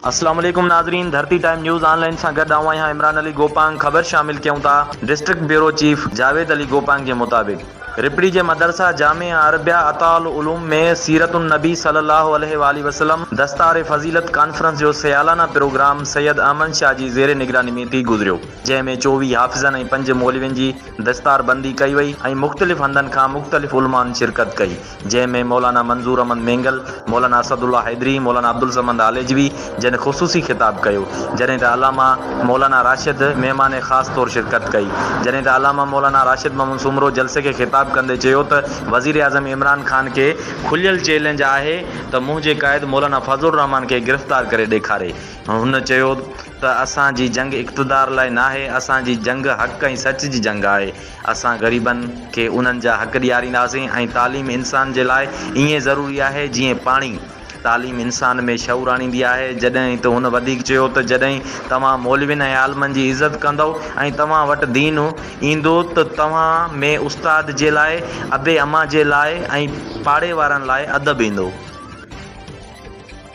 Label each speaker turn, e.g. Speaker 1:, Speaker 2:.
Speaker 1: اسلام عليڪم ناظرين ڌرتي ٽائيم نيوز آن لائين سان گڏ آئون آهيان عمران علي گوپانگ خبر شامل ڪيون ٿا district bureau chief Javed Ali Gopang جي مطابق رپڙي جي مدرسه جامعه عربيه عطاء العلوم ۾ سيرت النبي صلي الله عليه واٰله وسلم دستار فضيلت ڪانفرنس جو سيالانه پروگرام سيد احمد شاهه جي زير نگراني ۾ ٿي گذريو جنهن ۾ 24 حافظن ۽ پنج مولوين جي دستار بندي ڪئي وئي ۽ مختلف هنڌن کان مختلف علمائن شرڪت ڪئي. جنهن ۾ مولانا منظور احمد مينگل، مولانا اسد الله حيدري، مولانا عبدالصمد هاليجوي جن خصوصي خطاب ڪيو، جڏهن ته علامه مولانا راشد مهمان خاص طور شرڪت ڪئي، جڏهن ته علامه مولانا راشد محمد سومرو جلسي کي خطاب ڪندي چيو ته وزيراعظم عمران خان کي کليل چئلينج آهي ته منهنجي قائد مولانا فضل الرحمان کي گرفتار ڪري ڏيکاري، هن چيو ته اسان جي جنگ اقتدار لاء ناهي، اسان جي جنگ حق ۽ سچ جي جنگ آهي. اسان غريبن کي انهن جا حق ڏيارينداسين ۽ تعليم انسان جي لاء ائين ضروري آهي جيئن پاڻي. تعليم انسان ۾ شعور آڻيندي آهي. جڏهن ته هن وڌيڪ چيو ته جڏهن توهان مولوين ۽ عالمن جي عزت ڪندؤ ۽ توهان وٽ دين ايندو ته توهان ۾ استاد جي لاء، ابي امان جي لاء ۽ پاڙي وارن لاء ادب ايندو.